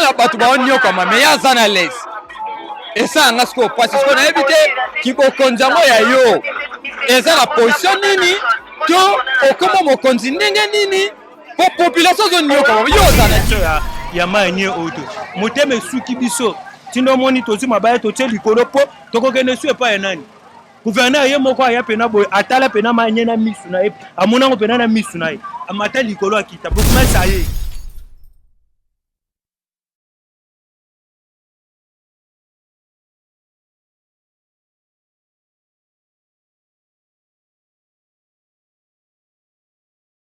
Aomona bato baonyokama me ye aza na lese. Esala nga sikoyo mpasi. Sikoyo nayebi te kibokonzi yango ya yo eza na position nini to okoma mokonzi ndenge nini po population ozonyokama yo oza na biso ya, ya mai nie oyo te motema esuki biso ntina omoni tozwi mabaya totie likolo mpo tokokende su epai ya nani Gouverneur ye moko aya pena boye atala pena mai nye na misu na ye amona yango pena na misu na ye amata likolo akita bourgmestre aye.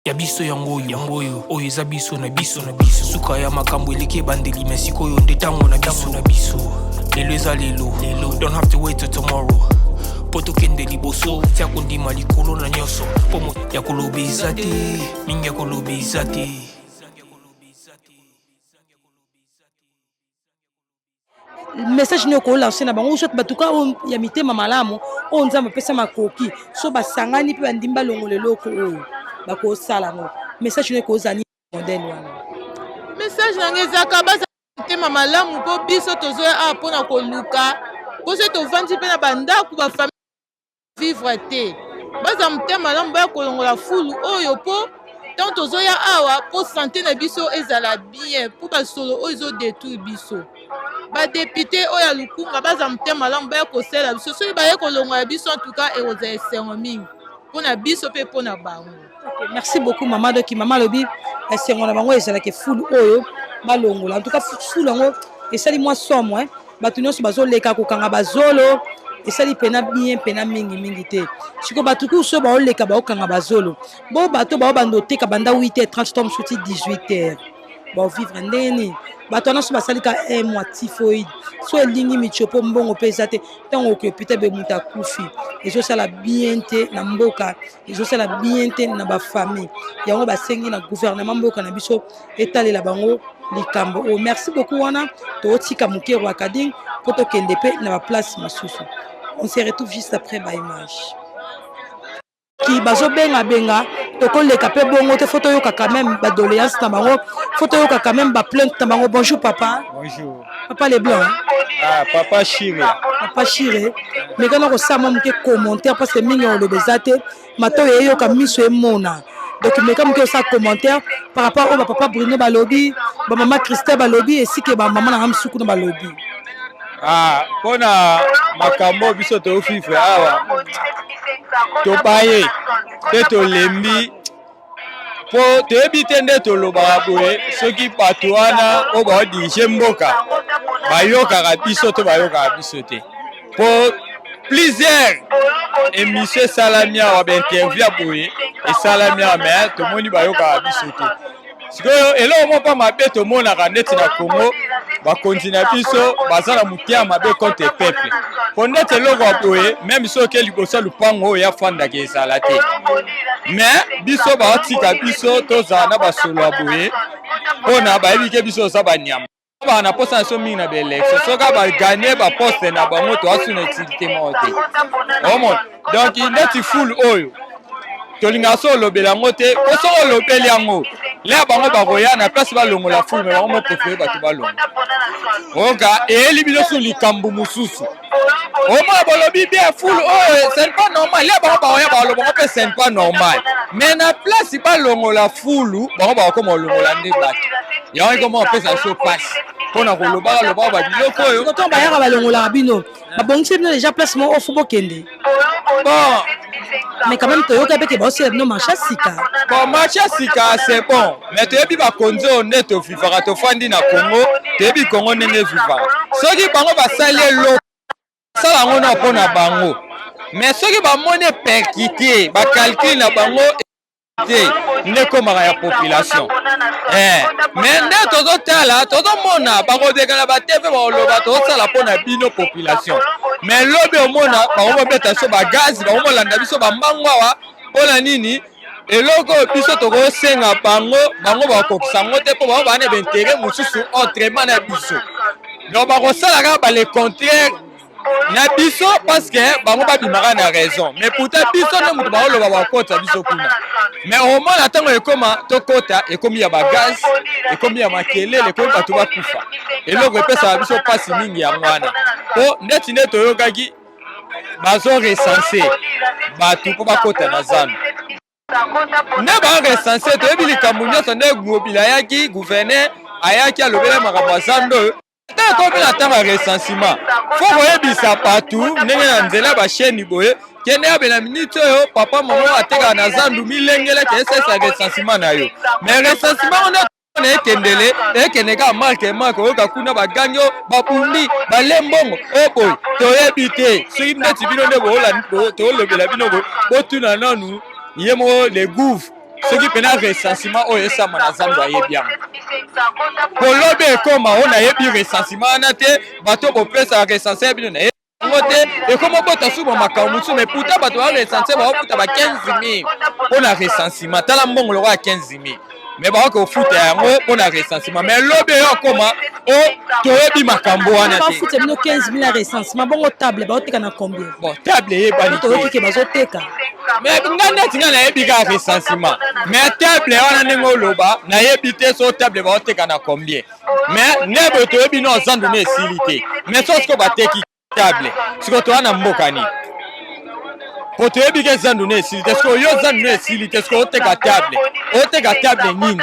Ya biso yango oyo yango oyo oyo eza biso na biso na biso suka ya makambo eleki ebandeli me sikoyo nde ntango na biso na biso lelo eza lelo lelo don't have to wait till tomorrow mpo tokende liboso tia kondima likolo na nyonso mpo ya koloba eza te mingi ya koloba eza te. Message nini okolanse na bango soit batuka oyo ya mitema malamu oyo Nzambe apesa makoki so basangani mpe bandimi balongola eloko oyo bakosala yango, message nini ekozala nini modèle wana? Message na ngai ezaka baza motema malamu mpo biso tozoya awa mpona koluka mpo soki tovandi mpe na bandako bafamille vivre te baza motema malamu baya kolongola fulu oyo mpo ntango tozoya awa mpo sante na biso ezala bien mpo basolo oyo ezodetruire biso badepute oyo ya lukunga baza motema malamu baya kosalela biso soki baye kolongola biso antuka ekozala esengo mingi mpo na biso mpe mpo na bango. Okay, merci beaucoup mama. Donc mama alobi esengo na bango ezalaka fulu oyo balongola. En tout cas fulu yango esali mwa somo hein. Bato nyonso bazoleka kokanga bazolo esali pena bien pena mingi mingi te. Sikoyo bato kusu oyo baoleka baokanga bazolo bo bato baobanda oteka banda 8h30 to mosusu ti 18h baovivre ndenge nini? Bato wana so basali ka un mois typhoïde so elingi mitiopo mbongo mpe eza te ntango okoki hôpital be moto akufi ezosala bien te na mboka ezosala bien te na bafamille yango basengi na gouvernement mboka na biso etalela bango likambo oyo. Merci beaucoup wana totika moke Rwakading mpo tokende mpe na baplace mosusu. On se retrouve juste après ba image ki bazobenga benga tokoleka mpe bongo te fo toyoka quand même ba doléance na bango fo toyoka quand même ba plainte na bango. Bonjour papa. Bonjour. Papa Leblanc. Hein? Ah, papa Chire. Papa Chire. Mais quand on sait moi moke commentaire parce que mingi oloba eza te matoyi eyoka miso emona. Donc meka moke osala commentaire par rapport oyo ba papa Bruno balobi, ba mama Christelle balobi esike ba mama na nga mosusu kuna balobi. Ah, mpona makambo biso tofifre awa tobaye mpe tolembi mpo toyebi te nde tolobaka boye soki bato wana oyo baodirige mboka bayokaka biso to bayokaka biso te mpo plusieurs émission esalami awa bainterview ya boye esalami awa me tomoni bayokaka biso te. Sikoyo eloko moko mabe tomonaka ndeti na Congo, bakonzi na biso baza na motema mabe contre peuple. Po ndeti eloko ya boye meme soki liboso ya lupango oyo afandaka ezala te, mais biso baotika biso tozala na basolo ya boye mpona bayebi ke biso toza banyama. Baa na posa na biso mingi na baelection, soki baganye baposte na bango toasu na utilité moko te. Omona donc ndeti foule oyo tolingaka so olobela yango te, po soki olobeli yango lea bango bakoya na place balongola foule, me bango moprefere bato balongola. Oyoka eyeli bino su likambo mosusu, omona bolobi bien foule oyo ce n'est pas normal, lea bango bakoya bakoloba yango mpe ce n'est pas normal, mais na place balongola fulu bango bakokoma kolongola nde bato yango ekoma kopesa biso mpasi mpona kolobaka lobaka babiloko oyo. Ntango bayaka balongolaka bino, babongisi bino déjà place moko fo bokende. Bon, mais quand même toyoka mpe ke baosala bino marché ya sika. Bon, marché ya sika c'est bon, mais toyebi bakonzi oyo nde tovivaka, tofandi na Congo, toyebi Congo ndenge evivaka. Soki bango basali eloko basala yango na mpo na bango, mais soki bamoni epercute bacalcule na bango te nde ekomaka ya population. Mais nde tozotala tozomona bakoleka na ba TV bakoloba tozosala mpo na bino population, mais lobi omona bango babeta biso bagazi, bango bolanda biso bambangu awa mpo na nini? Eloko oyo biso tokosenga bango, bango bakokisa yango te mpo bango baa na baintere mosusu autrement na biso, donc bakosala kaka ba le contraire. Na biso, parce que bango babimaka na raison, mais pourtant biso nde moto baoloba bakota biso kuna. Mais omona ntango ekoma tokota, ekomi ya bagaz, ekomi ya makelele, ekomi bato bakufa. Eloko epesaka biso mpasi mingi yango wana, mpo ndeti nde toyokaki bazo recense bato mpo bakota na zando nde ba recense. Toyebi likambo nyonso nde Ngobila ayaki, gouverneur ayaki, alobela makambo ya zando oyo. Ata ekomi na ntango ya recensement, fo koyebisa bato ndenge na nzela ya bachaine boye: kende abe na minute oyo, papa mama atekaka na zandu, milengele ke esalisa recensement na yo. Mais recensement wana na ekendele, ekende kaka marke marke, oyoka kuna bagangi o babundi bale mbongo o boye. Toyebi te soki ndeti bino nde toolobela bino boye, botuna nanu ye moko le gouve soki mpena recensement oyo esama na zandu ayebi yango. Kolobi ekoma oyo nayebi recensement wana te, bato bopesaka recense bino nayebi yango te, ekoma obota suba makambo mosusu. Mais pourtant bato ba recense baofuta ba 15 000 mpo na recensement. Tala mbongo lokola 15 000, mais bakoki kofuta yango mpo na recensement, mais lobi eyo akoma o toyebi makambo wana te. Bafuta bino 15 000 ya recensement, bongo table baoteka na combien? Bon, table eyebani. Toyoki ke bazoteka. Mais nga neti nga nayebi kaka recensement, mais table wana ndenge oloba nayebi te so table baoteka na combien. Mais nde boye toyebi no zandu no esili te, mais so sikoyo bateki table, sikoyo toza na mboka nini? Po toyebi ke zandu no esili te. Sikoyo yo zandu no esili te, sikoyo oteka table, oteka table nini?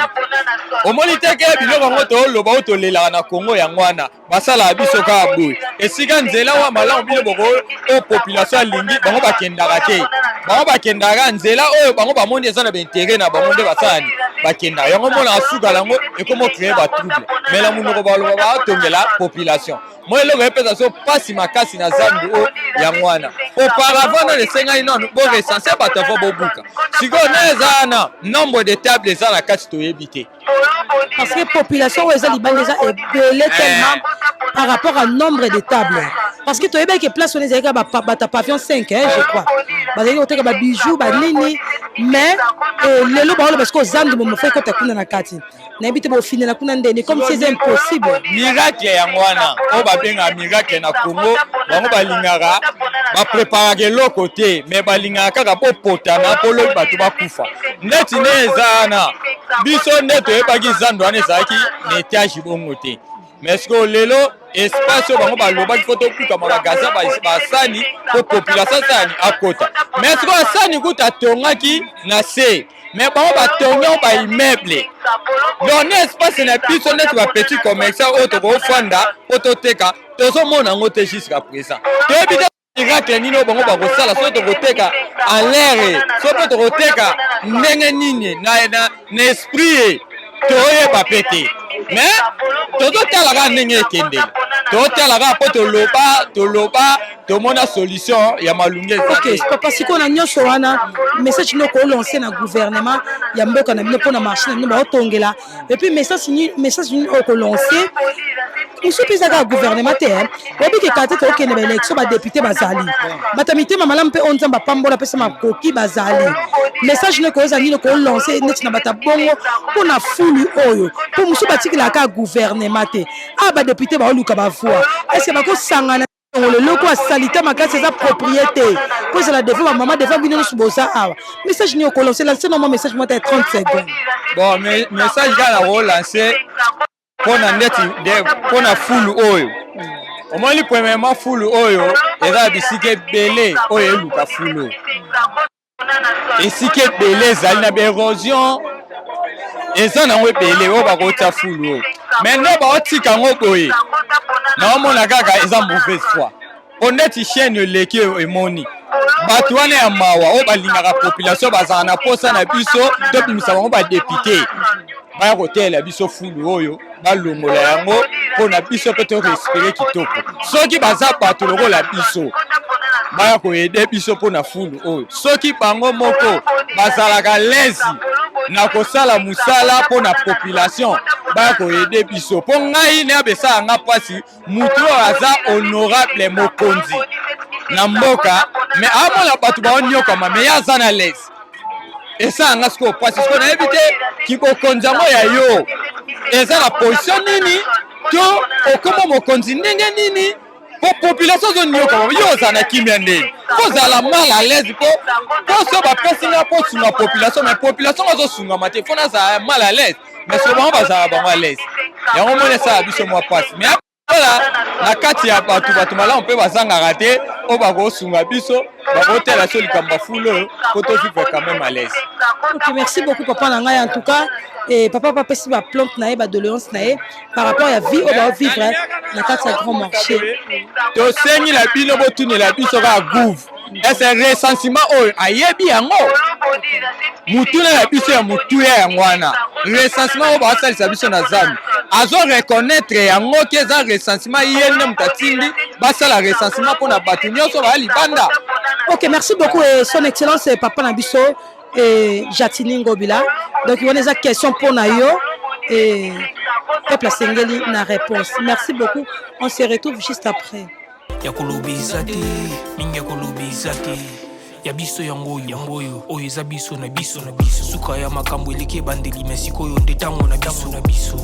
Omoni te ke biloko yango tooloba oyo tolelaka na Kongo yango wana basalaka biso kaka boye. Esika nzela wa malamu bino boko oyo population alingi, bango bakendaka te. Bango bakendaka nzela oyo bango bamoni eza na baintere na bango, nde basalani bakendaka yango. Monaka suka yango ekoma créer batrouble, mais na monoko baloba baatongela population. Mo eloko epesa so mpasi makasi na zandu oyo yango wana. Auparavant nano esengaki nano borecense bato avant bobuka. Sikoyo na eza wana nombre de table eza na kati toyebi te. Parce que population oyo eza libanda eza ebele tellement par rapport à nombre de tables, parce que toyebaki place wana ezalaki bato ya pavillon 5, hein, je crois bazalaki koteka babijou banini. Mais lelo baoloba sikoyo zandu bomofo ekota kuna na kati. Nayebi te bofinela kuna ndeni, comme si eza impossible. Miracle yango wana oyo babengaka miracle na Congo. Bango balingaka bapreparaka eloko te, mais balingaka kaka popotana mpo lobi bato bakufa. Ndeti nde eza wana, biso nde toyebaki zando wana ezalaki na etage bongo te. Mais sikoyo lelo espace oyo bango balobaki fo tobuka magasin basani mpo population sani akota, mais sikoyo asani kuta atongaki na se, mais bango batongi yango baimmeuble. Donc na espace na biso neti bapetit commerçant oyo tokofanda mpo toteka, tozomona yango te jusqu'à présent. Toyebi te miracle nini oyo bango bakosala, soki tokoteka en l'air, soki mpe tokoteka ndenge nini na esprit ye toyeba mpe te. Mais tozotala kaka ndenge ekendeli, tozotala kaka mpo toloba toloba tomona solution ya malungi eza. Ok papa, sikoyo na nyonso wana, message nini okolance na gouvernement ya mboka na bino mpona marché na bino baotongela? Et puis message nini okolance mosusu mpe eza kaka gouvernement te? Oyebi ke kaka te tokokende baélection, badéputé bazali bato ya mitema malamu mpe oyo Nzambe apambola, apesa makoki, bazali. Message nini koyeza, nini kolance neti na bato ya bongo mpona fulu oyo? Mpo mosusu batikelaka kaka gouvernement te. Awa badéputé baoluka bavoix, est ce bakosangana leloko asalite makasi eza propriété mpo ezala devant bamama, devant bino nyonso boza awa? Message nini okolance? Lance normal message moko ya 30 secondes. Bon, message kaka na kolance mpona ndeti mpona fulu oyo omoni, premièrement fulu oyo eza na bisika ebele oyo eluka fulu oyo, esika ebele ezali na baérosion, eza nango ebele oyo bakotia fulu oyo. Mais nde baotika yango boye, naomona kaka eza mauvaise foi, po ndeti chaîne eleki emoni bato wana ya mawa oyo balingaka population, bazala na posa na biso tobimisa bango badéputé baya kotelela biso fulu oyo, balongola yango mpo na biso mpe torespire kitoko. Soki baza bato lokola biso, baya koaider biso mpo na fulu oyo. Soki bango moko bazalaka lezi na kosala mosala mpo na population, baya koaider biso. Mpo ngai nayeba esala nga mpasi, mutu oyo aza honorable mokonzi na mboka, mais amona bato baonyokama, mais ye aza na lese. Esala nga sikoyo mpasi. Sikoyo nayebi te kibokonzi yango ya yo eza na position nini, to okoma mokonzi ndenge nini? Mpo population ozonyoka, yo ozala na kimia ndeni? Mpo ozala mal à l'aise, mpo so bapesi nga mpo osunga population, mais population azosungama te, mpo nazala mal à l'aise. Mais so bango bazala bango à l'aise, yango moni esala biso mwa mpasi. Mais voilà, na kati ya bato, bato malamu mpe bazangaka te, oyo bakosunga biso, bakotela so likambo bafulu oyo mpo tovivre quand même à l'aise. Ok, merci beaucoup, papa na ngai. En tout cas, et papa apesi baplainte na ye, badoléance na ye par rapport ya vie oyo baovivre na kati ya grand marché. Tosengi na bino botunela biso kaka gouve ese recensement oyo ayebi yango. Mutuna na biso ya motuya yango wana: recensement oyo baosalisa biso na zambi, azo reconnaître yango ke eza recensement? Ye nde moto atindi basala recensement mpona bato nyonso baya libanda? Ok, merci beaucoup. Et son excellence, papa na biso et Gentiny Ngobila, donc wana eza question mpo na yo et peuple asengeli na réponse. Merci beaucoup, on se retrouve juste après. Ya koloba eza te mingi, ya koloba eza te. Ya biso yango oyo, yango oyo, oyo eza biso na biso na biso. Suka ya makambo eleki ebandeli, me sikoyo nde ntango na biso na biso.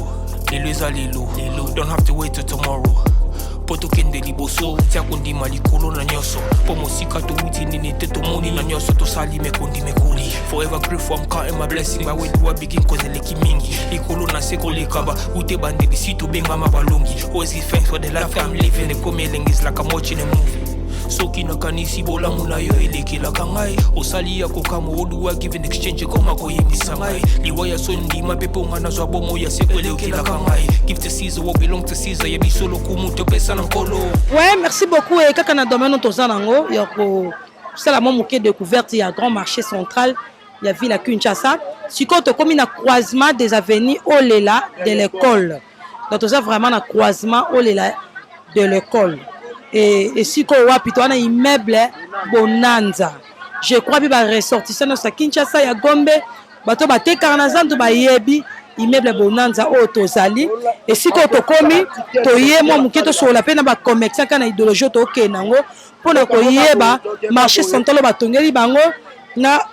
Lelo eza lelo lelo, don't have to wait till tomorrow mpo tokende liboso. Tia kondima likolo na nyonso, mpo mosika towuti nini te, tomoni na nyonso tosali mekondi mekoli. Forever grateful, I'm counting my blessing. By where do I begin? Cause eleki mingi likolo na se koleka ba ute bandeli si tobengama balongi. Always give thanks for the life I'm living. Ekomi elengi, is like I'm watching a movie. Soki nakanisi bolamu na yo elekelaka ngai, osali ya kokamwa. Oduwa give in exchange, ekoma koyebisa ngai liwa ya so ndima mpe mpo nga nazwa bomo ya seko elekelaka ngai. Give to Caesar what belong to Caesar. Ya biso lokumu topesa na Nkolo. Ouais, merci beaucoup. E kaka na domaine oyo toza nango ya kosala mwa moke découverte ya grand marché central ya ville ya Kinshasa, sikoyo tokomi na croisement des avenues Olela de l'école. Donc toza vraiment na croisement Olela de l'école. E esika oyo wapi toza na immeuble Bonanza. Je crois mpe baressortissant nyonso ya Kinshasa, ya Gombe, bato batekaka na zandu bayebi immeuble Bonanza oyo tozali. Esika oyo tokomi, toye mwa moke tosolola mpe na bacommerçant kaka na idéologie oyo tokende yango mpona koyeba marché central oyo batongeli bango na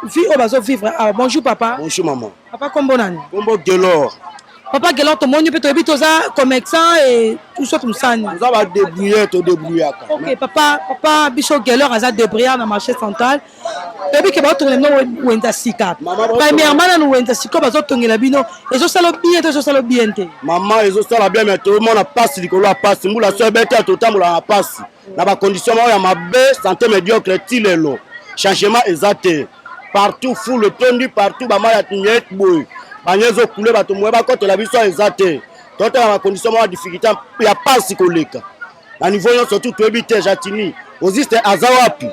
vie oyo bazovivre awa. Bonjour, papa. Bonjour, maman. Papa, kombo nani? Kombo Gelor. Papa Gelor, tomoni mpe toyebi toza commerçant et tout sorte mosani. Toza badébrouilleur, todébrouillaka. Ok, papa. Papa biso Gelor aza débrouillard na marché central. Toyebi ke baotongela bino wenza sika. Premièrement nanu, wenza sika oyo bazotongela bino ezosala bien to ezosala bien te? Mama, ezosala bien, mais tomona pasi likolo ya pasi. Mbula so ebete, totambola na pasi na bacondition moko ya mabe, santé médiocre. Ti lelo changement eza te. Partout fulu etondi, partout bamai ya niet boye, banye ezokule, bato moye bakotela biso eza te. Totala bacondition moko ya difficulté, ya pasi koleka na niveau nyonso tu. Toyebi te Gentiny Oziste aza wapi.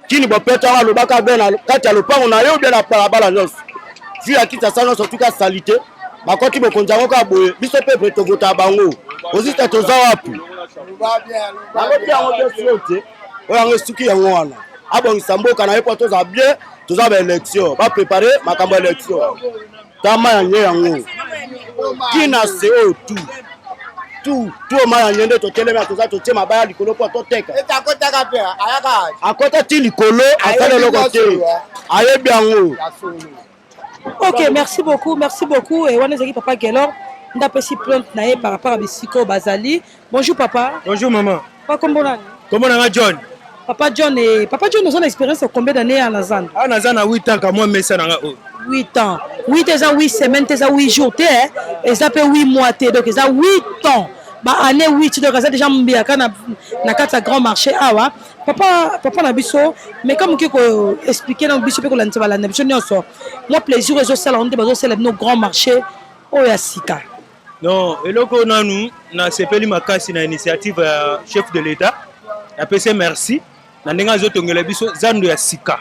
Kini bopeto yango alobaka be na kati ya lopango na ye obie na balabala nyonso vi ya Kinshasa nyonso, tuka sali te. Bakoti bokonzi yango kaka boye, biso peuple tovota bango. Oziste toza wapi? Nalobi yango bien sûr te. Oyo yango esuki yango wana, abongisa mboka na ye mpo tozala bien. Toza baélection, baprépare makambo ya élection. Tama ya nye yango kina se oyo tu tu tu oma ya nye nde totelemi, toza totie mabaya likolo mpo toteka. Akota ti likolo, asala eloko te, ayebi yango. Ok, merci beaucoup, merci beaucoup. E wana ezalaki papa Gelor nde apesi plainte na ye par rapport à bisika oyo bazali. Bonjour, papa. Bonjour, maman. Papa, kombo nani? Kombo nanga John. Papa John, e papa John, oza na expérience ya combien d'années ya na zando? Awa naza na 8 ans, kamwa mesa nanga oyo. 8 ans. 8 eza 8 semaine te, eza 8 jours te, eza mpe 8 mois te, donc eza 8 ans, baannée 8. Donc aza déjà mbiaka na kati ya grand marché awa. Papa, papa na biso, mais ka moke koexpliquer na biso mpe kolandisa balanda biso nyonso mwa plaisir oyo ezosala ngo nde bazosala bino grand marché oyo ya sika. Non, eloko nanu nasepeli makasi na initiative ya chef de l'État, napesi merci na ndenge azotongela biso zando ya sika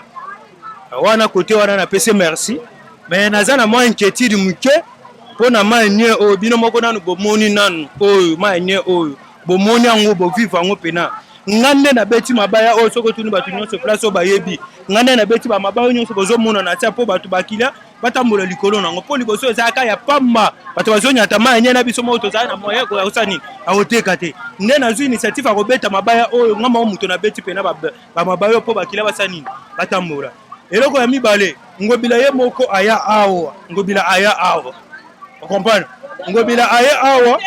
wana. Kote wana napesi merci, mais naza na mwa inquiétude moke mpo na mai nie oyo bino moko nanu bomoni. Nanu oyo mai nie oyo bomoni yango, bovivre yango mpena. Nga nde nabeti mabaya oyo. Soki otuni bato nyonso place oyo, bayebi nga nde nabeti bamabaya oyo nyonso bozomona na tia mpo bato bakilia batambola likolo nango. Mpo liboso ezalaka ya pamba, bato bazonyata mai nye na biso moko tozala na moyen ya kosala nini, akoteka te. Nde nazwi initiative ya kobeta mabaya oyo, nga moko moto nabeti mpena bamabaya oyo mpo bakila basala nini, batambola. Eloko ya mibale, Ngobila ye moko aya awa. Ngobila aya awa, ocomprendre? Ngobila aye awa.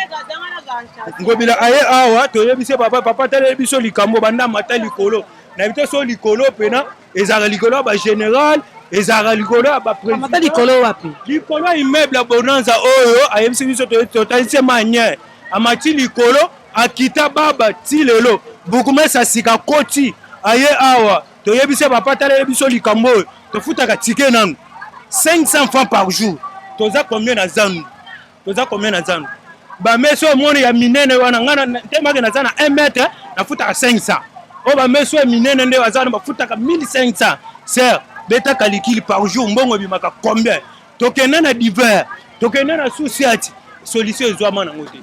Ngobila aye awa, toyebisi papa, papa taleli biso likambo banda mata likolo. Na biso so likolo pena ezalaka likolo ya ba général, ezalaka likolo ya ba président. Mata likolo wapi? Likolo ya immeuble ya Bonanza oyo ayebisi biso, totalisi manye. Amati likolo, akita baba ti lelo. Bourgmestre asika koti aye awa, toyebisi papa taleli biso likambo oyo. Tofutaka ticket nanu 500 francs par jour. Toza combien na zandu? Toza combien na zandu? Bameso omoni ya minene wana, ngai temake naza na 1 mètre, nafutaka 500. Oyo bameso ya minene nde baza wana bafutaka 1500. Ser beta kalikili par jour mbongo ebimaka combien? Tokende na divers, tokende na susiati, solution ezwama nango te.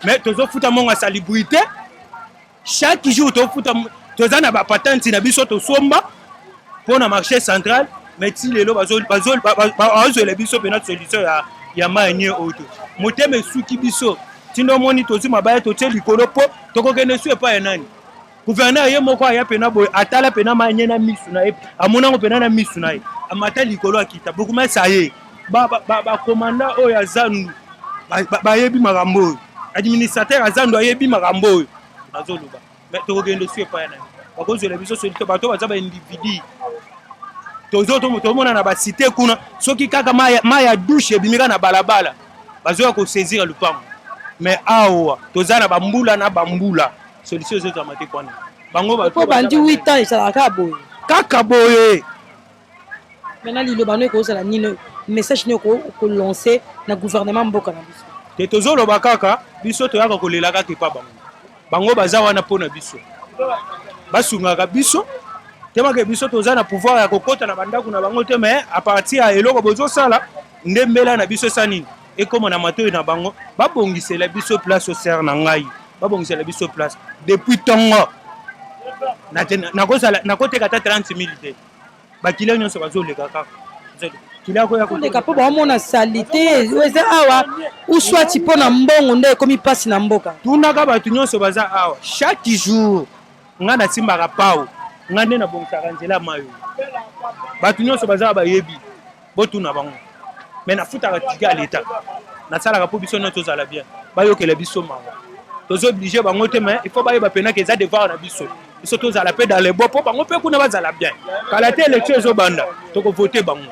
Mais tozofuta mbongo ya salubrité chaque jour, tofuta, toza na bapatente na biso tosomba mpo na marché central, mais ti lelo bazwela biso mpena solution ya mai nie oyo te. Motema esuki biso, ntindo omoni tozwi mabaya totie likolo mpo tokokende su epai ya nani? Gouverneur ye moko aya pena boye, atala pena mai nye na misu na ye, amonango pena na misu na ye, amata likolo, akita. Bourgmestre aye, bakomanda oyo ya zandu bayebi makambo oyo, administrateur ya zandu ayebi makambo oyo nazoloba. Mais tokokende su epai na ye, bakozwela biso solution. Bato baza baindividu, tozomona na basite kuna, soki kaka mai ya douche ebimika na balabala, bazoya kosaisir lupango. Mais awa toza na bambula na bambula, solution ezozwama te kwana bango. Po bandi 8 ans ezalaka boye? Kaka boye. Maintenant, liloba no ekozala nini? Message nini okolance na gouvernement mboka na biso? Te, tozoloba kaka, biso toyaka kolela kaka epa bango. Bango baza wana mpo na biso, basungaka biso temake biso toza na pouvoir ya kokɔta na bandako na bango te. Mais à partir ya eloko bozosala nde mbela na biso esa nini ekóma na matoi na bango, babongisela biso place. Osere na ngai, babongisela biso place. Depuis ntongo nakoteka ata 30 000 te. Bakiliya nyonso bazoleka kaka. Koleka mpo baomona saleté oyo eza awa, uswati mpo na mbongo nde ekomi mpasi na mboka. Tunaka bato nyonso baza awa. Chaque jour nga nasimbaka pau, nga nde nabongisaka nzela ya mai oyo. Bato nyonso baza bayebi, botuna bango. Mais nafutaka ticket ya leta, nasalaka mpo biso nyonso tozala bien. Bayokela biso mawa. Tozo oblige bango te, mais il faut bayeba penaka eza devoir na biso, biso tozala mpe dans le bon mpo bango mpe kuna bazala bien. Kala te élection ezobanda, tokovote bango.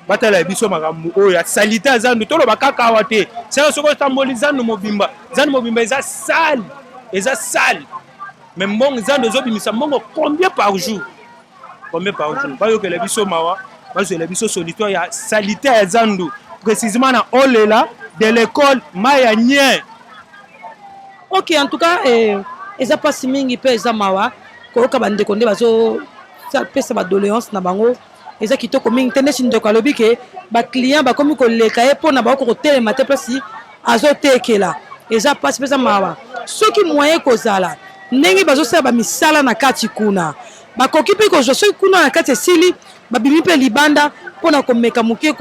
Batala biso makambo oyo ya saleté ya zandu. Toloba kaka awa te, seka soki otamboli zandu mobimba, zandu mobimba eza sale, eza sale. Mais mbongo, zandu ezobimisa mbongo combien par jour? Combien par jour? Bayokela biso mawa, bazwela biso solution ya saleté ya zandu, précisément na Olela de l'école, mai ya nye. Ok, en tout cas eza mpasi mingi mpe eza mawa koyoka bandeko nde bazopesa badoléance na bango. Eza kitoko mingi te. Neti ndeko alobi ke baclient bakomi koleka ye mpona bakoki kotelema te place azotekela. Eza mpasi mpe eza mawa. Soki moyen kozala ndenge bazosala bamisala na kati kuna, bakoki mpe kozwa, soki kuna na kati esili, babimi mpe libanda mpona komeka moke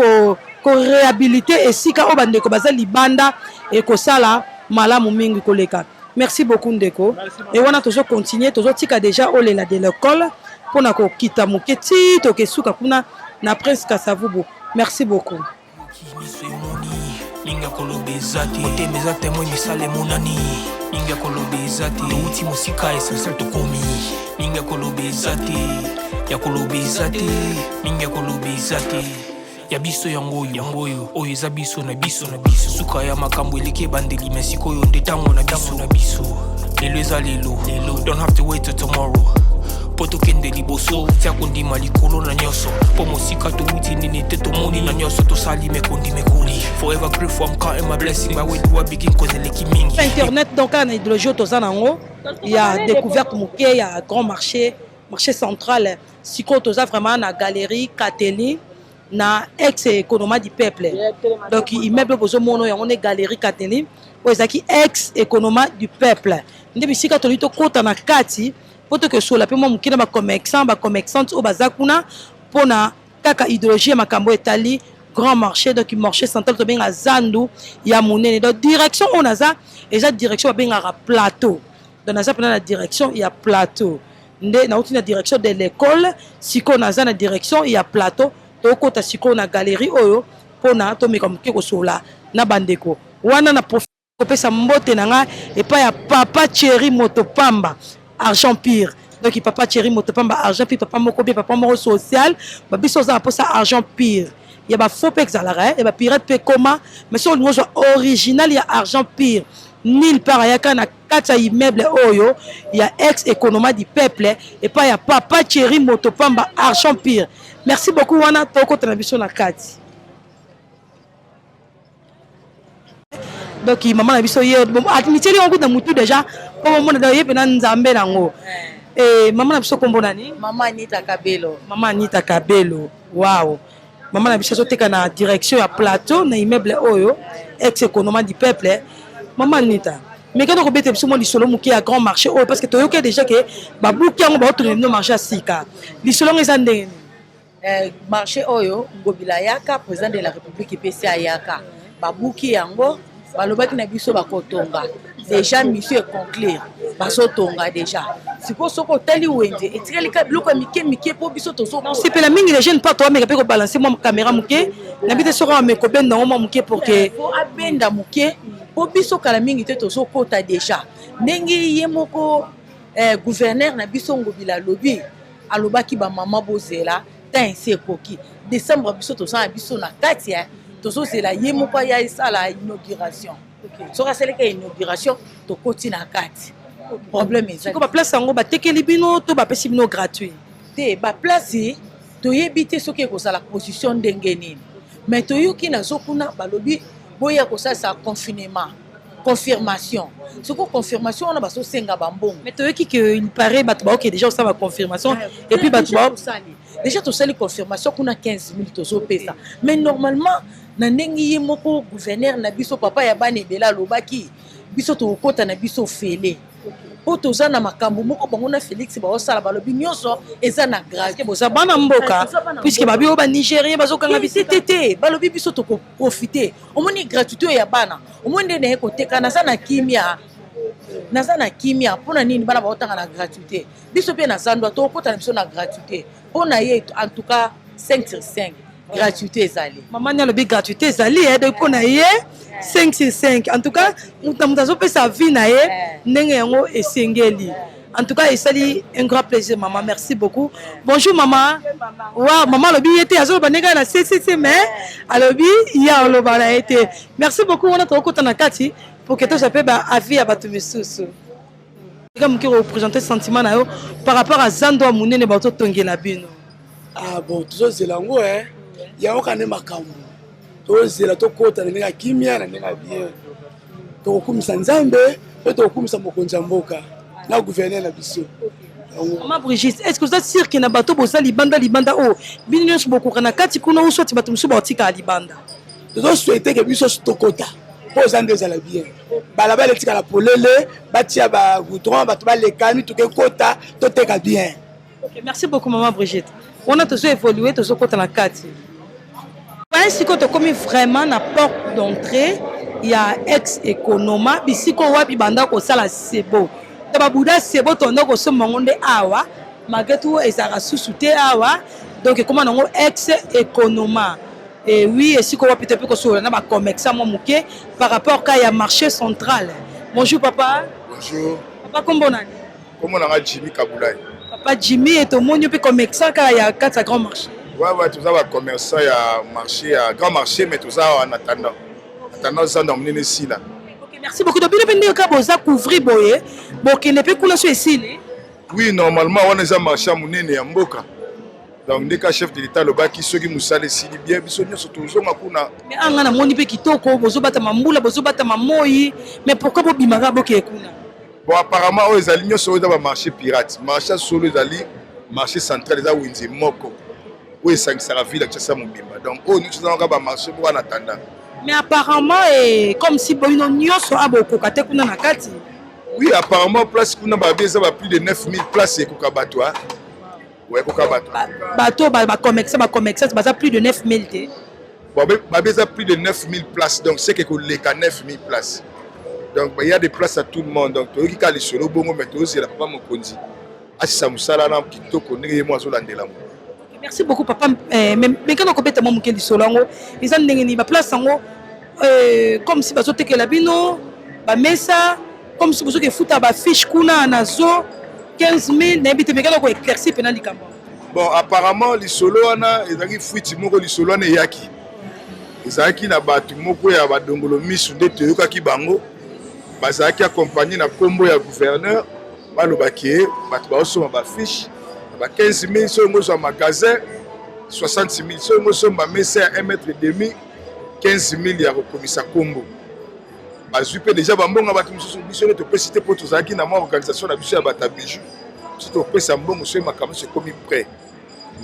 koréhabiliter esika oyo bandeko baza libanda, ekosala malamu mingi koleka. Merci beaucoup, ndeko. E wana tozocontinue, tozotika déjà Olela de l'école mpona kokita moke ti tokesuka kuna na Prince Kasavubu. Merci beaucoup. Miso emoni, mingi ya koloba eza te. Motema eza témoin, misala emonani. Mingi ya koloba eza te. Touti mosika, essentiel tokomi. Mingi ya koloba eza te, ya koloba eza te, mingi ya koloba eza te. Ya biso yango oyo, yango oyo, oyo eza biso na biso na biso. Suka ya makambo eleki ebandeli, mais sikoyo nde ntango na biso na biso. Lelo eza lelo lelo, don't have to wait till tomorrow mpo tokende liboso. Tia kondima likolo na nyonso, mpo mosika towuti nini te, tomoni na nyonso tosali mekondi mekoli. Forever grateful, I'm counting my blessing. But where do I begin? Cause eleki mingi. Internet, donc kaka na idéologie oyo toza nango ya découverte moke ya grand marché, marché central. Sikoyo toza vraiment na galerie Kateli, na ex Économa du peuple. Donc immeuble bozomona yango nde galerie Kateli oyo ezalaki ex Économa du peuple. Nde bisika toli tokɔta na kati mpo tokesola mpe mwa moke na bacommerçant, bacommerçante oyo baza kuna, mpona kaka idéologie ya makambo etali grand marché, donc marché central tobenga zandu ya monene. Donc direction oyo naza eza direction babengaka Plateau. Donc naza mpena na direction ya Plateau. Nde nauti na direction de l'école, sikoyo naza na direction ya Plateau. Tokota sikoyo na galerie oyo mpona tomeka moke kosola na bandeko wana na. Kopesa mbote na nga epai ya papa Thierry Motopamba argent pur. Donc papa Thierry Motopamba argent pur, papa moko bien, papa moko social, ba biso oza na posa argent pur. Ya ba faux pe ezalaka eh, ya ba pirate pe ekoma, mais soki olingi ozwa original ya argent pur, nulle part ayaka na kati ya immeuble oyo ya ex economa du peuple epai ya papa Thierry Motopamba argent pur. Merci beaucoup wana tokota na biso na kati. Donc mama na biso ye amitieli yango kuta mutu deja mpo bomona da ye mpena nzambe nango eh, mama na biso nkombo nani? Mama Anita Kabelo. Mama Anita Kabelo, wow. Mama na biso azoteka na direction ya plateau na immeuble oyo ex economa du peuple. Mama Anita, meka na kobeta biso mwa lisolo moke ya grand marché oyo parce que toyoki deja ke babuki yango baotonga bino marché ya sika. Lisolo yango eza ndenge nini? Eh, marché oyo Ngobila ayaka, président de la République epesi ayaka, babuki yango, balobaki na biso bakotonga déjà, mission econclure, bazotonga déjà. Sikoyo soki otali wenze etikali kaka biloko ya mike mike mpo biso tozosepela mingi. Les jeunes pato ameka mpe kobalanse mwa caméra moke na bi te, soki ameka kobenda yango mwa moke pour que po abenda moke mpo biso kala mingi te tozokota déjà. Ndenge ye moko eh, gouverneur na biso Ngobila alobi, alobaki bamama bozela temps esi ekoki, décembre biso toza na biso na kati eh, tozozela ye moko aya esala inauguration. Soki asalaki inauguration, tokoti na kati, problème eza. Sikoyo baplace yango batekeli bino to bapesi bino gratuit? Te, baplace toyebi te soki ekozala position ndenge nini, mais toyoki nazo kuna balobi boya kosalisa confinement confirmation. Sikoyo confirmation wana bazosenga bambongo. Mais toyoki que il paraît bato baoke déjà kosala baconfirmation et puis bato bao tosali déjà, tosali confirmation kuna 15 000 tozopesa. Mais normalement na ndenge ye moko gouverneur na biso, papa ya bana ebele, alobaki biso tokokɔta na biso ofele mpo toza na makambo moko bango na Félix baosala, balobi nyonso eza na gratuit. Boza bana mboka, puisque babi oyo banigérien bazokanga biso. Te te, balobi biso tokoprofite. Omoni gratuité oyo ya bana, omoni nde naye koteka, naza na kimia, naza na kimia. Mpona nini? Bana baotanga na gratuité, biso mpe na zandwa tokokɔta na biso na gratuité. Mpo na ye en tout cas 5 sur 5 gratuité ezali. Mama ni alobi gratuité ezali eh, donc mpo na ye 5 sur 5. En tout cas moto na moto azopesa vie na ye ndenge yango esengeli. En tout cas esali un grand plaisir, mama, merci beaucoup. Bonjour mama. Wa mama alobi ye te azoloba ndenge na ccc, mais alobi ye aloba na ye te. Merci beaucoup. Wana tokokota na kati pour que tozwa mpe baavis ya bato misusu. Eka moke koprésente sentiment na yo par rapport à zando ya monene bazotongela bino. Ah bon, tozozela yango e yango kaka nde makambo tozela, tokota na ndenge ya kimia, na ndenge ya bien. Tokokumisa Nzambe mpe tokokumisa mokonzi ya mboka na gouverneur na biso. Mama Brigitte, est ce que oza sûr ke na bato boza libanda libanda oyo bino nyonso bokoka na kati kuna ou soit bato mosusu baotikala libanda? Tozosouhaite ke biso nyonso tokota mpo eza nde ezala bien, balabala etikala polele, batia bagoudron, bato baleka, mituka ekota, toteka bien. Ok, merci beaucoup maman Brigitte. Wana tozo évoluer, tozo kota na kati. Ouais, sikoyo tokomi vraiment na porte d'entrée ya ex economa, bisika wapi banda kosala sebo. To babuda sebo tondo kosomba yango nde awa, malgré tout ezalaka susu te awa. Donc ekoma nango ex economa. Et oui, esika wapi tope kosolola na bacommerçant mwa moke par rapport ka ya marché central. Bonjour papa. Bonjour. Papa, kombo nani? Kombo na nga Jimmy Kabulay. Papa Jimmy, et tomoni yo mpe commerçant kaka ya kati ya grand marché. Ouais, toza bacommerçant ya marché, ya grand marché, mais toza awa en attendant. Attendant zando ya monene esila. Ok, merci beaucoup. Donc bino mpe ndenge kaka boza couvrir boye, bokende mpe kuna so esili? Oui, normalement wana eza marché ya monene ya mboka. Donc nde ka chef de l'État alobaki soki mosala esili bien, biso nyonso tozonga kuna. Mais anga namoni mpe kitoko, bozobatama mbula, bozobatama moi, mais pourquoi bobimaka bokeye kuna? Bon, apparemment oyo ezali nyonso oyo eza bamarché pirate. Marché ya solo ezali marché central, eza wenze moko oyo esangisaka ville ya Kinshasa mobimba. Donc oyo nyonso eza kaka bamarché moko en attendant. Mais apparemment eh, comme si bino nyonso abokoka te kuna na kati. Oui, apparemment place kuna babi eza ba plus de 9000 place ekoka bato ah. Ouais, ekoka bato. Bato bacommerçant, bacommerçante baza plus de 9000 te? Bon, babi eza plus de 9000 places, donc c'est que koleka 9000 places. Donc il y a des places à tout le monde. Donc toyoki kaka lisolo bongo, mais tozela papa mokonzi asisa mosala na kitoko ndenge ye mo azolandela ngo. Merci beaucoup papa. Eh, mais mekana kobeta mwa moke lisolo yango eza ndenge nini? Baplace yango eh, comme si bazotekela bino Bamesa comme si bozoki efuta bafiche kuna na zo 15 000, nayebi te, mekana koéclaircir mpena likambo. Bon, apparemment lisolo wana ezalaki fuite moko. Lisolo wana eyaki, ezalaki na bato moko ya badongolo misu nde toyokaki bango bazalaki accompagné na nkombo ya gouverneur. Balobaki ye bato baosomba bafiche na ba 15 000, soki ozwa magasin 60 000, soki osomba mesa ya 1 mètre demi 15 000 ya kokomisa nkombo. Bazwi mpe deja bambongo bato mosusu. Biso nde topesi te mpo tozalaki na mwa organisation na biso ya bato ya bijou. Biso topesa mbongo soki makambo nyonso ekomi prêt.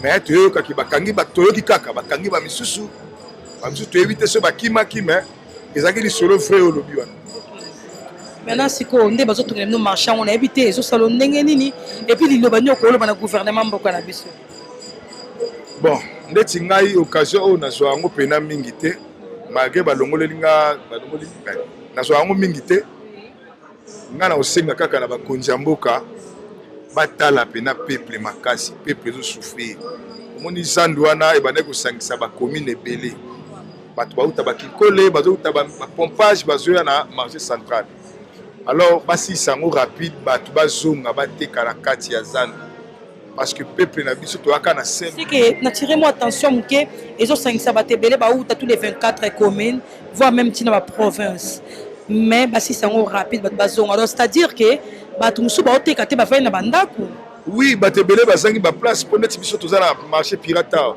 Mais toyokaki bakangi, toyoki kaka bakangi bamisusu, bamisusu toyebi te soki bakimaki, mais ezalaki lisolo vrai olobi wana. Maintenant sikoyo nde bazotongela bino marché yango, nayebi te ezosala ndenge nini, et puis liloba nini okoloba na gouvernement mboka na biso? Bon, ndeti ngai, occasion oyo nazwa yango mpena mingi te, malgré balongoleli nga, balongoli, nazwa yango mingi te. Ngai na kosenga kaka na bakonzi ya mboka batala mpena peuple makasi. Peuple ezosouffrir. Omoni zandu wana ebandaki kosangisa bacommune ebele, bato bauta bakinkole, bazouta bapompage, bazoya na marché central. Alors basilisa yango rapide, bato bazonga bateka na kati ya zandu, parce que peuple na biso toyaka na scène. C'est que natire moi attention moke, ezosangisa bato ebele bauta tous les 24 communes, voire même ntina baprovince, mais basilisa yango rapide, bato bazonga. Donc c'est à dire que bato mosusu baoteka te, bafai na bandako. Oui, bato ebele bazangi baplace, mpo neti biso toza na marché pirate awa,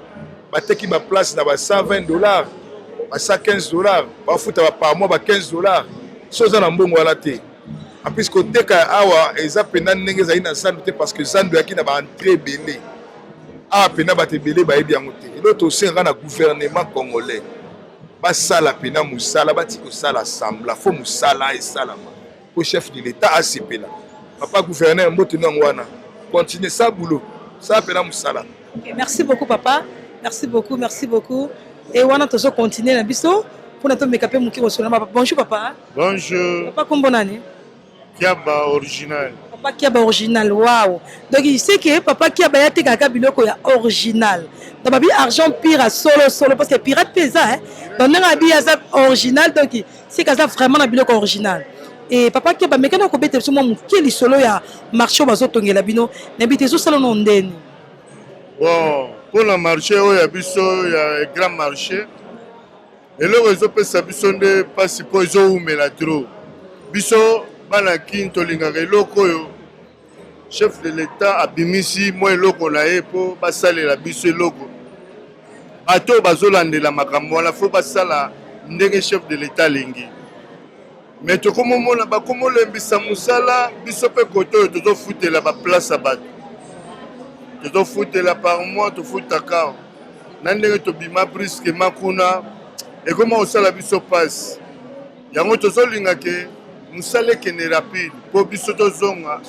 bateki baplace na ba 120 $, ba 115 $, bafuta par mois ba 15 $. So oza na mbongo wana te, en plus koteka awa eza mpenza ndenge ezali na zandu te, parce que zandu eyaki na baentrée ebele. Awa mpenza bato ebele bayebi yango te. Eloko tosengaka na gouvernement congolais, basala mpenza mosala, bati kosala semblant. Faut mosala esalama po chef de l'État asepela. Papa gouverneur, mbote nango wana, continue sa boulot, sala mpenza mosala. Okay, merci beaucoup papa, merci beaucoup, merci beaucoup. Et wana tozo continuer na biso mpona tomeka mpe moke kosolola. Papa, bonjour papa. Bonjour. Papa, kombo nani? Kiaba Original. Papa Kiaba Original, wow. Donc il sait que papa Kiaba ya tekaka biloko ya original. Donc babi argent pire solo solo, parce que pirate mpe eza, hein. Donc ndenge abi aza original, donc c'est que aza vraiment na biloko original. Et papa Kiaba, mekana kobeta biso mwa moke lisolo ya marché oyo bazotongela bino, nayebi te ezosala no ndeni. Bon, mpona marché oyo ya biso ya grand marché, eloko ezopesa biso nde mpasi mpo ezowumela trop. Biso bana Kini tolingaka eloko oyo chef de l'État abimisi mwa eloko na ye mpo basalela biso eloko. Bato oyo bazolandela makambo wana, faut basala ndenge chef de l'État alingi. Mais tokomomona bakomolembisa mosala. Biso mpe kote oyo tozofutela baplace ya bato, tozofutela par mois, tofutaka na ndenge tobima brusquement kuna, ekoma kosala biso mpasi. Yango tozolinga ke mosala ekende rapide mpo biso tozonga,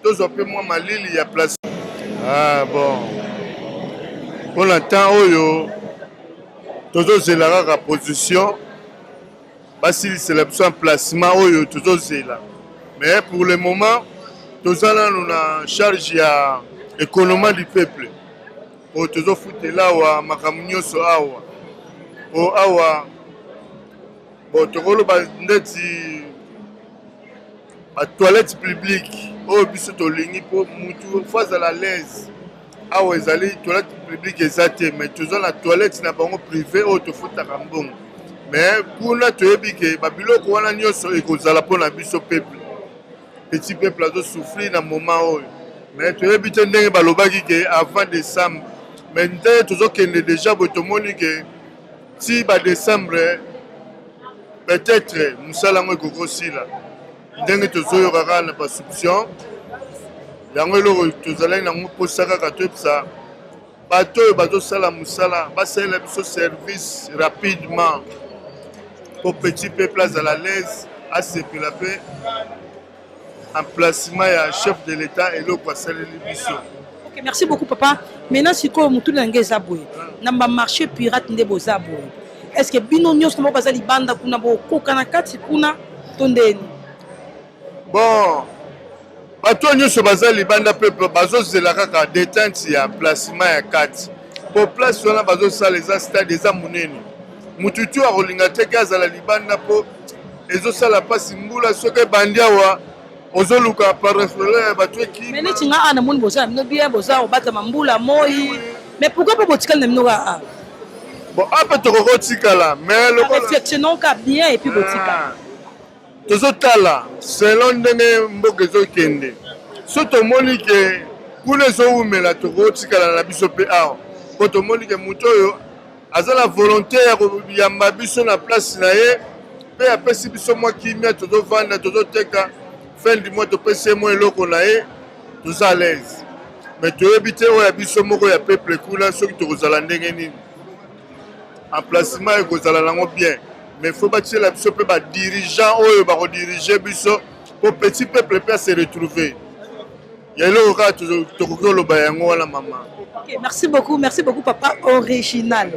tozwa mpe mwa malili ya place. Ah, bon, mpona temps oyo tozozela kaka position basilisela biso emplacement oyo tozozela. Mais pour le moment toza nanu na charge ya économie du peuple oyo tozofutela awa, makambo nyonso awa po awa. Bon, tokoloba ndeti batoilette publique oyo biso tolingi mpo mutu faut azala à l'aise. Awa ezali toilette publique eza te, mais toza na toilette na bango privé oyo tofutaka mbongo. Mais kuna toyebi ke babiloko wana nyonso ekozala mpona biso peuple. Petit peuple azosouffrir na moment oyo, mais toyebi te ndenge balobaki ke avant décembre, mais ndenge tozokende déjà boye, tomoni ke ti badécembre peut-être mosala yango ekoki kosila, ndenge tozoyoka kaka na basoupçon. Yango eloko tozalaki nango mposa kaka toyebisa bato oyo bazosala mosala, basalela biso service rapidement po petit peuple azala l'aise, asepela mpe emplacement ya chef de l'État, eloko asaleli biso. Ok, merci beaucoup papa. Maintenant sikoyo motuna na ngai eza boye: na bamarché pirate nde boza boye, est ce que bino nyonso moko baza libanda kuna bokoka na kati kuna to ndeni? Bon, bato oyo nyonso baza libanda mpe bazozela kaka détente ya placement ya kati, po place wana bazosala eza stade, eza monene. Mutu tu akolinga te ke azala libanda mpo Ezosala mpasi mbula soki ebandi awa ozoluka parasole ya bato ekima. Mais neti nga awa namoni boza na bino bien, boza kobatama mbula moi. Mais pourquoi pas botikali na bino kaka awa? Bon, awa mpe tokoki kotikala mais lokola réflexionnons ka bien et puis botikala. Ah. Tozotala selon ndenge mboka ezokende. So tomoni ke kuna ezowumela tokotikala na biso mpe awa mpo tomoni ke moto oyo aza na volonte ya koyamba biso na place na ye mpe apesi biso mwa kimia, tozovanda tozoteka, fin du mois topesi ye mwa eloko na ye, toza à l'aise. Mais toyebi te oyo ya biso moko ya peuple kuna soki tokozala ndenge nini, emplacement ekozala nango bien, mais faut batiela biso mpe ba dirigeant oyo bakodirige biso mpo petit peuple mpe ase retrouver. Ya eloko kaka tokoki koloba yango wana mama. Okay, merci beaucoup, merci beaucoup papa original.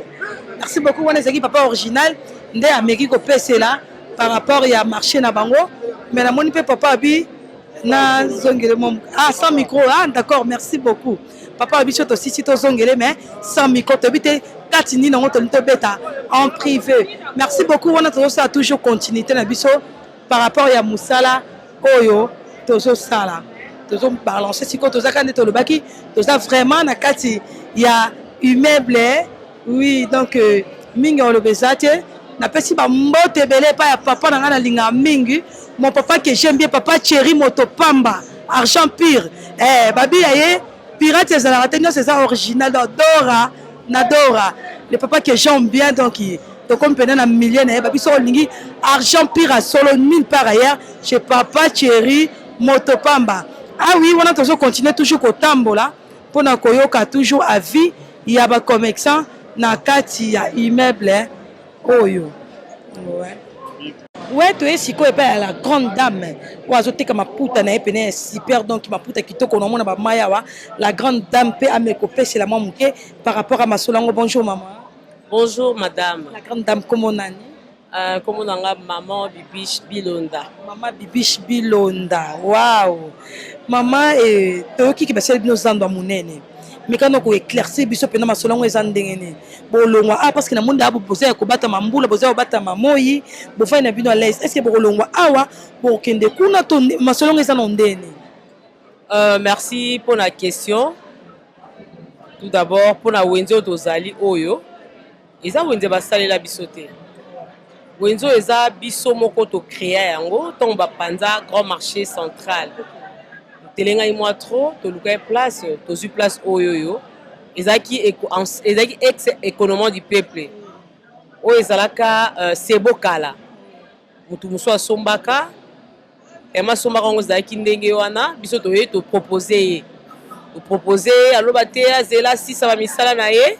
Merci beaucoup wana ezalaki papa original nde ameki kopesela par rapport ya marché na bango. Mais namoni mpe papa abi na zongele mwa ah sans micro ah d'accord merci beaucoup papa abi biso tosisi tozongele mais sans micro toyebi te kati nini yango tolingi tobeta en privé. Merci beaucoup wana tozosala toujours continuité na biso par rapport ya musala oyo tozosala tozo balancer sikoyo toza kaka nde tolobaki toza vraiment na kati ya immeuble oui donc euh, mingi oloba eza te napesi bambote ebele epai ya papa na ngai nalingaka mingi mon papa que j'aime bien papa Thierry moto pamba argent pire eh, babi ya ye pirate ezalaka te nyonso eza original donc dora na dora le papa que j'aime bien donc tokomi mpena na milieu na ye babi soki olingi argent pire ya solo nulle part ailleurs chez papa Thierry moto pamba ah oui wana tozo continuer toujours kotambola mpona koyoka toujours avis ya ba commerçant na kati ya immeuble oyo ouais. Ouais, toye sikoyo epai ya la grande dame oyo azoteka maputa na ye pene ya super donc maputa kitoko naomona bamai awa la grande dame mpe ameki kopesela mwa moke par rapport à masolo yango. Bonjour maman. Bonjour madame. La grande dame, kombo nani? Kombo na nga maman Bibiche Bilonda. Maman Bibiche Bilonda, wow. Maman, eh, toyoki ke basali bino zando ya monene. Mekano ko éclaircir biso pena masolo yango eza ndenge nini? Bolongwa awa parce que na monde awa boza ya kobatama mbula, boza ya kobatama moi, bofandi na bino à l'aise. Est-ce que bokolongwa awa bokende kuna to masolo yango eza na ndenge nini? Merci pour la question. Tout d'abord, pour la wenze oyo tozali oyo, eza wenze basalela biso te. Wenze oyo eza biso moko tocréa yango ntango bapanza grand marché central. Totelengaki mwa trop, tolukaki place, tozwi place oyo oyo ezalaki ezalaki ex économie du peuple oyo ezalaka sebo kala. Motu mosusu asombaka yango, asombaka yango ezalaki ndenge wana. Biso toye topropose ye, topropose ye, aloba te, azela asisa bamisala na ye,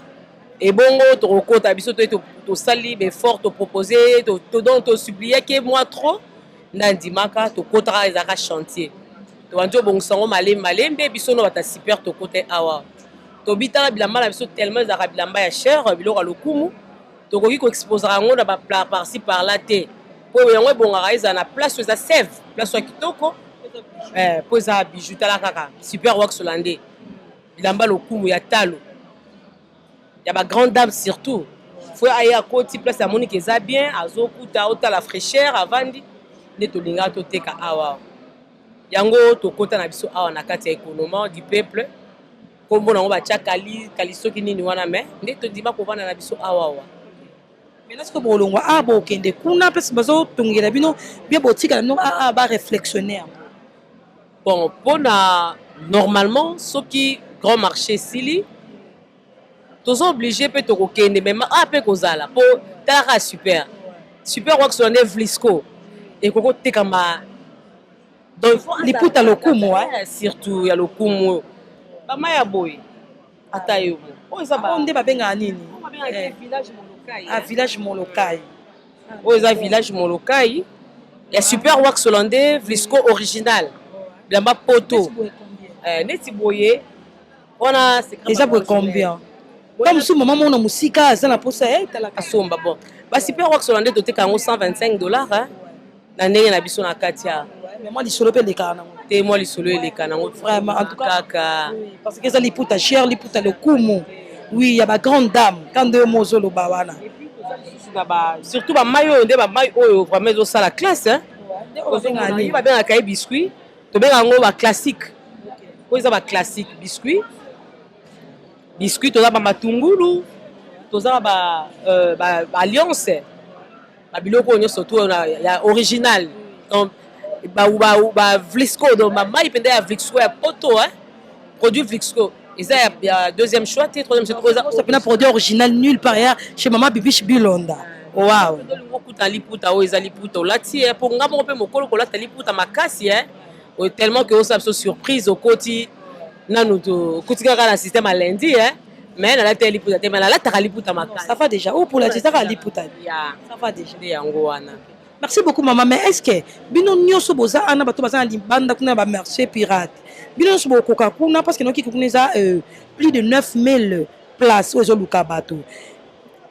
ebongo tokokota. Biso toye tosali baeffort, topropose ye, donc tosuppliaki ye mwa trop nde andimaka. Tokotaka, ezalaka chantier, tobandi obongisa yango malembe malembe. Biso no bata super tokota awa, tobitaka bilamba na biso tellement ezalaka bilamba ya cher, biloko ya lokumu, tokoki koexposaka yango na ba par-ci par-là te, po yango ebongaka ezala na place oyo eza seve, place oyo ya kitoko, po eza bijou. Tala kaka super wax hollandais, bilamba lokumu ya talo ya ba grande dame surtout. Fo aye akoti place amoniki eza bien, azokuta otala fraîcheur, avandi nde tolingaka toteka awa. Yango tokota na biso awa na kati ya économie du peuple, nkombo nango batya kali kali soki nini wana, me nde tondima kovanda na biso awa awa. Maintenant sikoyo bolongwa awa bokende kuna place bazotongela bino bien, botikala bino awa ba réflexionnaire? Bon, mpona normalement soki grand marché esili, toza obligé mpe tokokende, mais a mpe kozala mpo talaka super super wax nde vlisco ekoki kotekama. Donc liputa lokumu. Surtout ya lokumu oyo bama ya boye, ata yo mo oyo eza oyo nde babengaka nini? Village Molokai. Ah, village Molokai. Oyo eza village Molokai ya super wax hollandais vlisco original, bilamba poto neti boye wana. Eza boye combien? Ba mosusu mama moko na mosika aza na posa talaka asomba. Bon, ba super wax hollandais toteka yango 125 $, hein? Na ndenge na biso na kati ya mwa lisolo mpe elekaka nango. Te, mwa lisolo eleka nango. Vraiment, en tout cas. Kaka. Parce que eza liputa cher, liputa lokumu, oui, ya ba grande dame, quand nde yo mo ozoloba wana. na ba surtout ba mai oyo nde ba mai oyo vraiment ezosala classe hein. Ozomona ye babengaka ye biscuit, tobengaka yango ba classique. Oyo eza ba classique biscuit. Biscuit toza ba matungulu, toza na ba, euh, ba, ba alliance, ba biloko oyo nyonso tout ya original. Donc ba ba, ba vlisco donc ba mai mpenza ya vlisco ya poto hein. Produit vlisco eza ya, ya deuxième choix te troisième choix eza mpena produit original nulle part ya chez mama Bibiche Bilonda. Wow. Olingi okuta liputa oyo eza liputa olati ye mpo nga moko mpe mokolo kolata liputa makasi eh tellement que osala biso surprise okoti nanu okoti kaka na système ya lundi eh mais nalati liputa te mais nalataka liputa makasi. Ça va déjà. Ou pour la ezaka liputa. Ya. Ça va déjà. Nde yango wana. Merci beaucoup maman, mais est-ce que bino nyonso boza ana bato baza na libanda kuna ba marché pirate. Bino nyonso bokoka kuna parce que noki kuna eza euh, plus de 9000 places oyo ezoluka bato.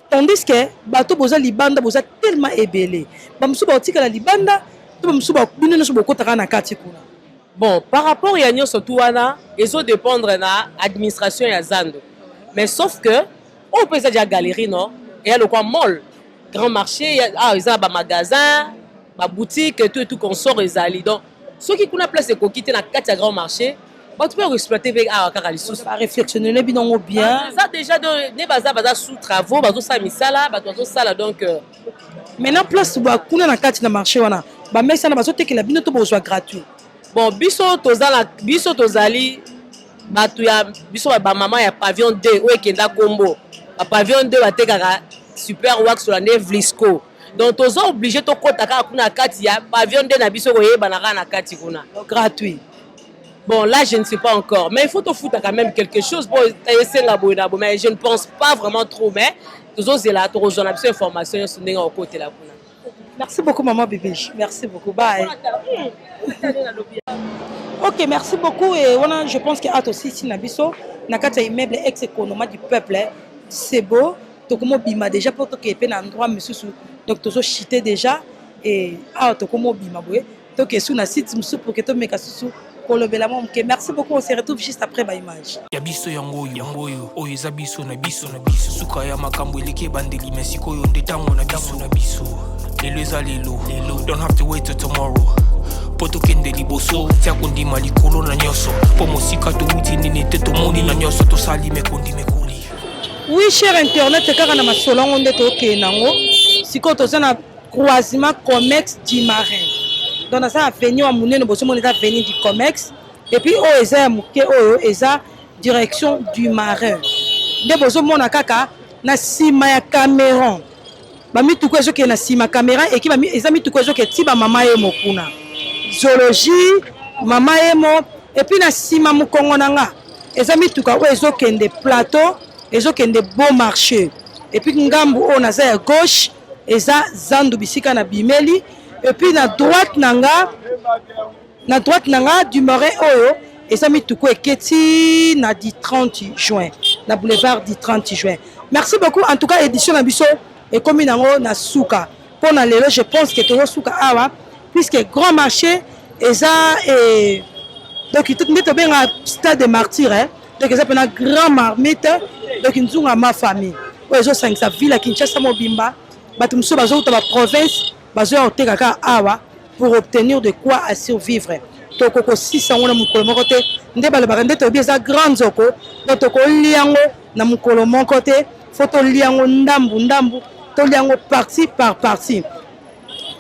Tandis que bato boza libanda boza tellement ebele. Ba mosusu bakotikala libanda to ba mosusu bino nyonso bokotaka na kati kuna. Bon, par rapport ya nyonso tu wana ezo dépendre na administration ya zando. Mais sauf que oyo mpe eza deja galerie non? Eya lokwa mall. Grand marché, ah, eza ba magasin, ba boutique, tout et tout consort ezali. Donc, soki kuna place ekoki te na kati ya grand marché, bato mpe exploiter mpe awa kaka lisusu. Ba réflexionner bino ngo bien. Eza déjà de ne baza baza sous travaux, bazosala misala, bato bazosala donc euh... Maintenant place ba kuna na kati na marché wana, ba mesa na bazotekela bino to bozwa gratuit. Bon, biso tozala biso tozali bato ya biso ba mama ya pavillon 2 oyo ekenda kombo. Ba pavillon 2 batekaka super wax ola nde Vlisco. Donc toza obligé tokota kaka kuna kati ya pavillon 2 na biso koyebana kaka na kati kuna. Donc, gratuit. Bon, là, je ne sais pas encore. Mais il faut te foutre quand même quelque chose pour essayer de mais je ne pense pas vraiment trop. Mais tozozela tokozwa na biso information nyonso ndenge okotela kuna. Merci beaucoup maman Bibiche. Merci beaucoup. Bye. Ok, merci beaucoup. Et voilà, je pense que ato aussi ici na biso na kati ya immeuble ex économa du peuple, c'est beau. Tokomo bima déjà pour toke pe na endroit misusu. Donc tozo chiter déjà et ah tokomo bima boye. Toke sous na site mususu pour que tomeka susu kolobela mwa moke. Merci beaucoup, on se retrouve juste après ba image. Ya biso yango oyo yango oyo oyo eza biso na biso na biso suka ya makambo eleki ebandeli me sikoyo nde ntango na biso na biso lelo eza lelo lelo don't have to wait till tomorrow mpo tokende liboso tia kondima likolo na nyonso mpo mosika towuti nini te tomoni na nyonso tosali mekondi mekoli. Oui cher internet kaka na masolo yango nde tokende nango sikoyo toza na croisement comex du marin donc naza avenue ya monene bozomona eza avenue du comex et puis oyo eza ya moke oyo eza direction du marin nde bozomona kaka na nsima ya cameron bamituka ezokende na nsima cameron eki eza mituka ezokende ti bamama yemo kuna zoologie mama yemo epuis na nsima mokongo na nga eza mituka oyo ezokende plateau ezokende beau marché epuis ngambu oyo naza ya gauche eza zandu bisika na bimeli epuis na droite na nga na droite na nga du marin oyo eza mituku eketi na du 30 juin na boulevard du 30 juin. Merci beaucoup en tout cas édition na biso ekomi nango na suka mpo na lelo je pense que tozosuka awa puisque grand marché eza eh, donc nde tobenga stade de martyr eh? donc eza mpena grand marmite donc nzunga ma famille oyo ezosangisa ville ya Kinshasa mobimba bato mosusu bazouta ba province bazoya koteka kaka awa pour obtenir de quoi à survivre tokokosisa yango na mokolo moko te nde balobaka nde toyebi eza grand nzoko donc tokolia yango na mokolo moko te fo tolia yango ndambu ndambu tolia yango partie par partie.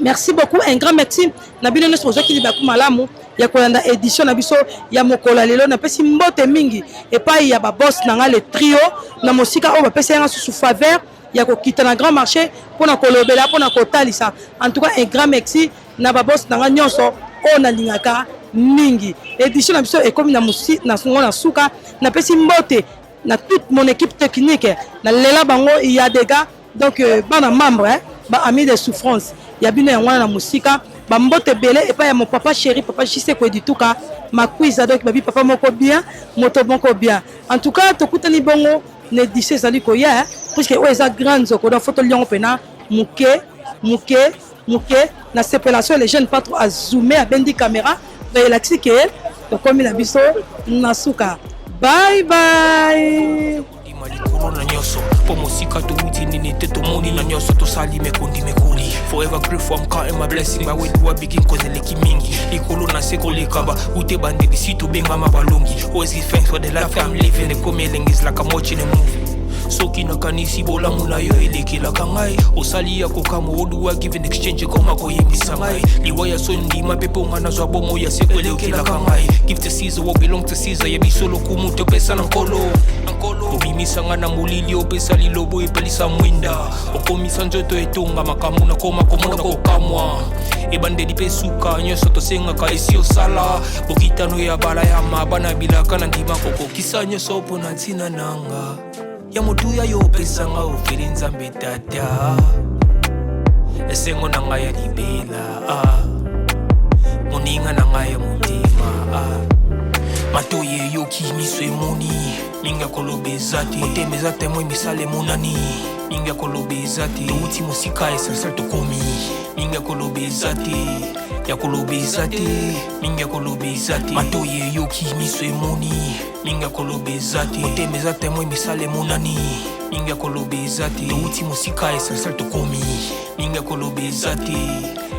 Merci beaucoup, un grand merci na bino nyonso bozwaki libaku malamu ya kolanda édition na biso ya mokolo ya lelo. Napesi mbote mingi epai ya baboss na nga le trio na mosika oyo bapesi yanga susu faveur ya kokita na grand marché mpo na kolobela mpo na kotalisa. En tout cas un grand merci na baboss na nga nyonso oyo nalingaka mingi. Édition na biso ekomi na mosi na ngo na suka. Napesi mbote na toute mon équipe technique, na lela bango ya dégâts. Donc euh, bana membre hein, ba amis de souffrance ya bino yango wana na mosika bambote ebele epai ya mon papa chéri papa JC Kwedituka Makwiza donc babi papa moko bien moto moko bien en tout cas tokutani bongo na édition ezali koya puisque oyo eza grand nzoko donc faut toliongo mpena moke moke moke na sepela so le jeune pas trop azoome abendi caméra donc elakisi ke tokomi na biso na suka bye bye. Likolo na nyonso mpo mosika towuti nini te tomoni na nyonso tosali mekondi mekoli. Forever grateful, I'm counting my blessing by where do I begin, cause eleki mingi likolo na se koleka ba ute bandeli si tobengama balongi. Always give thanks for the life I'm living. Ekomi elengi, it's like I'm watching a movie. Soki nakanisi bolamu na yo elekelaka ngai, osali ya kokamwa. Oduwa give in exchange ekoma koyembisa ngai liwa ya so ndima mpe mpo nga nazwa bomo ya seko elekelaka ngai. Give to Caesar what belong to Caesar. Ya biso lokumu topesa na Nkolo. Obimisa nga na molili, opesa lilobo epelisa mwinda, okomisa nzoto etonga makambo nakoma komona kokamwa. Ebandeli mpe suka nyonso tosengaka esi osala bokitano ya bala ya mabana bilaka na ndima kokokisa nyonso mpo na ntina nanga ya motuya yo opesanga ofeli. Nzambe Tata, esengo na ngai ya libela, ah. Moninga na ngai ya motema, ah. Matoi eyoki, miso emoni, mingi ya koloba eza te. Motema eza témoin, misala emonani, mingi ya koloba eza te. Touti mosika, essentiel tokomi, mingi ya koloba eza te, ya koloba eza te, mingi ya koloba eza te. Matoi eyoki, miso emoni, mingi ya koloba eza te. Motema eza témoin, misala emonani, mingi ya koloba eza te. Touti mosika, essentiel tokomi, mingi ya koloba eza te,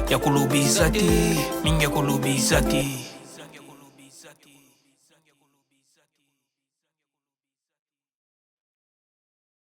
ya koloba eza te, mingi ya koloba eza te.